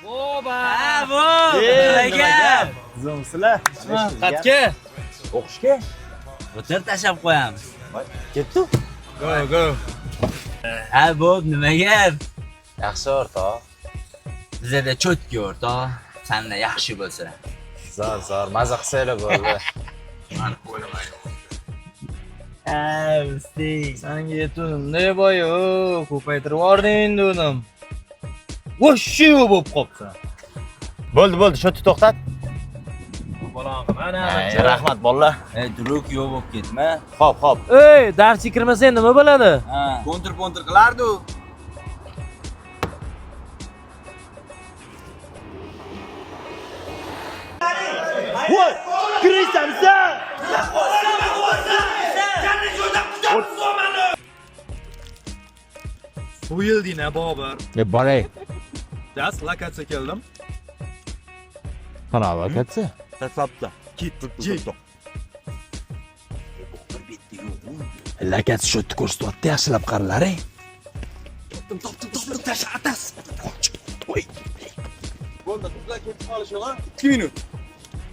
Oba! Ha, bu. Nima gap? Zo'msizlar. Qatga. O'qishga? O'tir tashab qo'yamiz. Ketdi. Go, go. Ha, bu nima gap? Yaxshi o'rtoq. Bizada cho'tki o'rtoq. Sanda yaxshi bo'lsa. Zo'r, zo'r. Maza qilsanglar bo'ldi. Ha, usting. Sanga yetunim ne boy, o, ko'paytirib yubording endi uni. Voshshe yo'q bo'lib qolibsan. Bo'ldi, bo'ldi, shu yerda to'xtat. Mana Rahmat bolalar. Ey, druk yo'q bo'lib ketma. Xo'p, xo'p. Ey, darsga kirmasang nima bo'ladi? Ha. Kontra-pontra qilardi u. Voy, kiraysansan. Bu yil dina Bobur. E, boray. Das lokatsiya keldim. Qanaqa lokatsiya? Tashlabdi. Ketdik. Lokatsiya shu yerda ko'rsatyapti, yaxshilab qaralaring. Topdim, tasha atas. Bo'ldi, qizlar ketib qolish yo'q, 2 minut.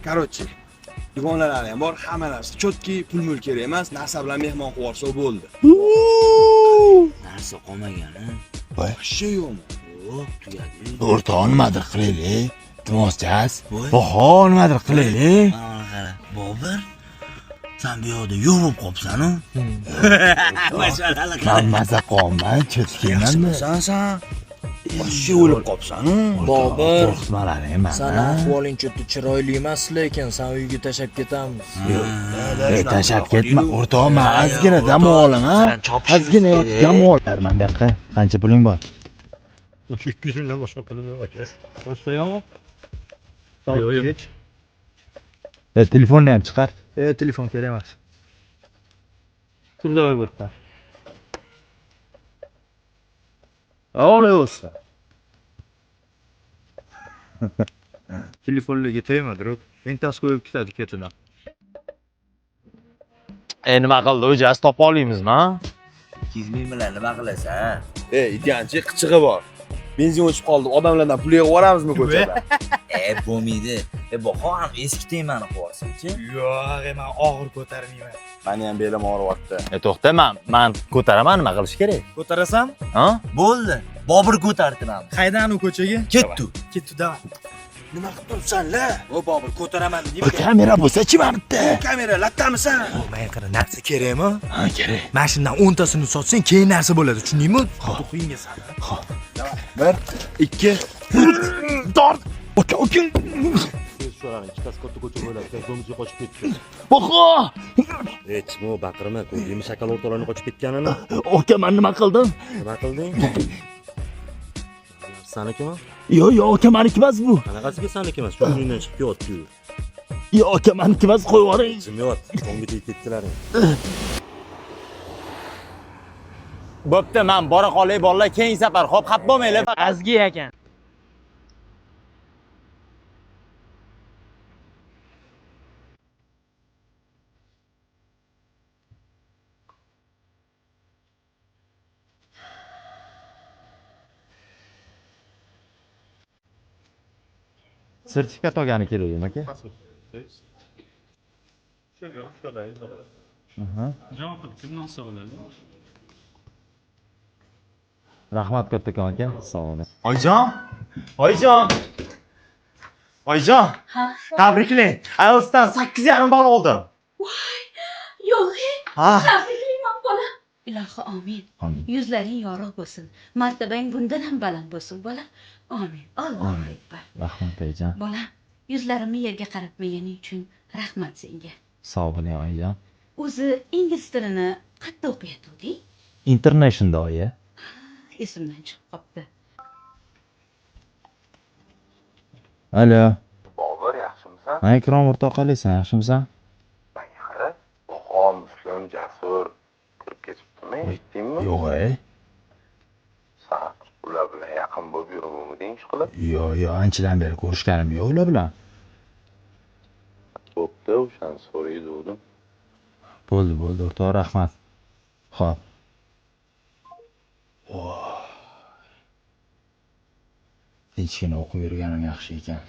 Короче, dugonalari ham bor, hamma narsa. Cho'tki pul mul kerak emas, narsa bilan mehmon qilib yuborsa bo'ldi. Narsa qolmagan, ha? Вообще yo'qmi? Yo'q, tugadi. O'rtoq nimadir qilaylik. Iltimos, Voy. Baho nimadir qilaylik. Mana qara, Bobur. Sen bu yoqda yo'q bo'lib qolibsan-u. Mashallah. Man maza qolman, cho'tkinmanmi? San san. Voshshe o'lib qolibsan-u. Bobur. Qo'rqitmalaring mani. San ahvoling cho'tta chiroyli emas, lekin san uyga tashlab ketamiz. Ey, tashlab ketma, o'rtoq, man ozgina dam olaman. Ozgina dam olarman bu yoqqa. Qancha puling bor? 200 mingdan boshqa pulim yo'q aka. Boshqa yo'qmi? Yo'q, yo'q. E, telefonni ham chiqar. E, telefon kerak emas. Tur davay bu yerda. Olay bo'lsa. Telefonlarga tegma, друг. Intas qo'yib ketadi ketidan. E, nima qildi? O'jasi topa olamizmi? 200 ming bilan nima qilasan? Ey, ityanchi qichig'i bor. Benzin o'chib qoldi. Odamlardan pul yig'ib yuboramizmi ko'chada? E, bo'lmaydi. E, Baho ham eski temani qo'yarsan-chi. Yo'q, men og'ir ko'tarmayman. Mani ham belim og'riyapti. E, to'xta, man ko'taraman, nima qilish kerak? Ko'tarasan? Ha? Bo'ldi. Bobur ko'tartiramiz. Qaydan u ko'chaga? Ketdi. Ketdi, davay. Nima qilib turibsan-la? O Bobur, ko'taraman deb. Bir kamera bo'lsa-chi mana bitta. Kamera lattamisan? Menga qara, narsa kerakmi? Ha, kerak. Mana shundan 10 tasini sotsang, keyin narsa bo'ladi, tushundingmi? To'qingga san. 1 2 Dor. Aka, aka. Shularning ikkitasi katta ko'cha bo'ylab domizga qochib ketdi. Baho! Ey, chimo, baqirma, ko'rdingmi shakal o'rtoqlarni qochib ketganini? Aka, man nima qildim? Nima qilding? Sanikimi? Yo'q, yo'q, aka, maniki emas bu. Qanaqasiga saniki emas? Shu uyingdan chiqib kelyapti-yu. Yo'q, aka, maniki emas, qo'yib yuboring. Jim yot, tomga tegib ketdilaring. Bo'pti, man bora qolay bolalar, keyingi safar. Xo'p, xafa bo'lmanglar. Azgi ekan. Sertifikat olgani kerak aka. Aha. Rahmat kattakon aka. Sog' bo'ling. Oyijon! Oyijon! Oyijon! Ha? Tabriklang. IELTSdan 8.5 ball oldim. Yo'q, Ha. tabriklayman bola. Ilohi omin. Amin. Yuzlaring yorug' bo'lsin. Martabang bundan ham baland bo'lsin, bola. Omin. Allohu Amin. akbar. Rahmat oyijon. Bola, yuzlarimni yerga qaratmaganing uchun rahmat senga. Sog' bo'ling oyijon. O'zi ingliz tilini qayerda o'qiyotganding? Internationalda oyi. Esimdan chiqib qopti. Alo. Bobur, yaxshimisan? Ha, Ikrom o'rtoq qalaysan? Yaxshimisan? Manga qara, Baho, Muslim, Jasur kirib ketibdimi, eshitdingmi? Yo'q, ey. San ular bilan yaqin bo'lib yuruvmiding ishqilib? Yo'q, yo'q, anchadan beri ko'rishganim yo'q ular bilan. Bo'pti, o'shani so'rayverdim. Bo'ldi, bo'ldi, o'rtoq, rahmat. Xo'p. Tinchgina o'qib yurganim yaxshi ekan.